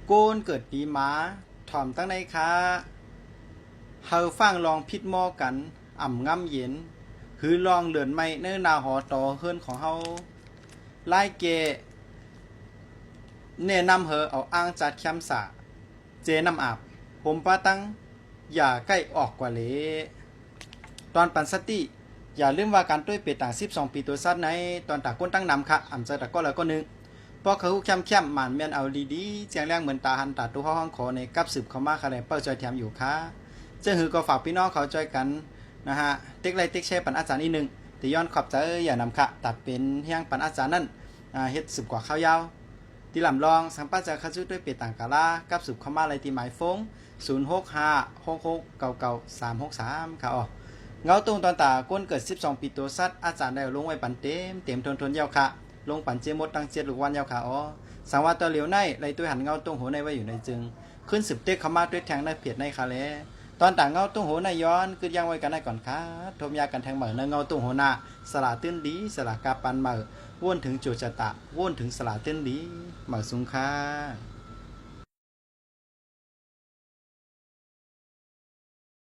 ໂກນເກີດປີໝາ ຖ່ອມຕັ້ງໃນຄະ ເຮົາຟັງລອງຜິດໝໍກັນ ອຳງຳເຢັນ ຫຼືລອງເລີນໄມ້ໃນໜ້າຫໍຕໍ່ເຮືອນຂອງເຮົາ ລາຍແກ່ ແນະນຳເຮົາເອົາອ່າງຈັດແຄມສາ ເຈນ້ຳອາບ ຫົມປາຕັງ ຢ່າໃກ້ອອກກວ່າເລ. ຕອນປັນສະຕິ ຢ່າລືມວ່າການຕຸ້ຍເປຕາງສິບສອງປີຕົວສັດໃນ ຕອນຕາກົ້ນຕັ້ງນຳຄະ ອຳໃຈຕາກ້ອລະກ້ອນໜຶ່ງ ປອກຂະຫູແຄມໆ ໝານແມ່ນເອົາດີໆ ແຈ້ງແລງເໝືອນຕາຫັນຕາໂຕເຮົາຫ້ອງຂໍໃນກັບສືບເຂົ້າມາຄະແລ ເປົ້າຊ່ອຍແຖມຢູ່ຄະ. ເຊິ່ງຄືກໍຝາກພີ່ນ້ອງເຂົາຊ່ອຍກັນນະຮະ ເຕັກໄລ້ເຕັກແຊປັນອາຈານອີກໜຶ່ງ ຕິຍ້ອນຂອບໃຈຢ່ານຳຄະ ຕັດເປັນແຮງປັນອາຈານນັ້ນ ອາ ເຮັດສືບກວ່າຄາວຍາວ ຕິລຳລອງ ສັງປະຈາຄະຈຸໂດຍເປຕາງກາລາ ກັບສືບເຂົ້າມາໄດ້ທີ່ໝາຍໂຟນ ສູນຫົກຫ້າ ຫົກຫົກເກົ້າເກົ້າ ສາມຫົກສາມ ຄະອໍ. ເງົາຕົງຕອນຕາກົ້ນເກີດສິບສອງປີຕົວສັດ ອາຈານໄດ້ເອົາລົງໄວ້ປັນເຕັມເຕັມທົນໆແລ້ວຄະ ລົງປັນເຈໝົດທັງເຈັດລູກວັນແລ້ວຄະອໍ. ສັງວ່າຕໍ່ຫຼຽວໃນໄດ້ຕຸ້ຍຫັນເງົາຕົງໂຫໃນໄວ້ຢູ່ໃນຈຶ່ງ ຂຶ້ນສືບເຕັກເຂົ້າມາດ້ວຍແທງໃນເພຈໃນຄະແລ. ຕອນຕາເງົາຕົງໂຫໃນຍ້ອນ ກຶດຢັ້ງໄວ້ກັນໃນກ່ອນຄະ ທົບຍາກັນແທງໃໝ່ໃນເງົາຕົງໂຫໜ້າ ສະຫຼາຕື່ນດີ ສະຫຼາກາປັນໃໝ່ ວົນເຖິງໂຈຊະຕາ ວົນເຖິງສະຫຼາຕື່ນດີ ໝ້າຍສູງຄະ.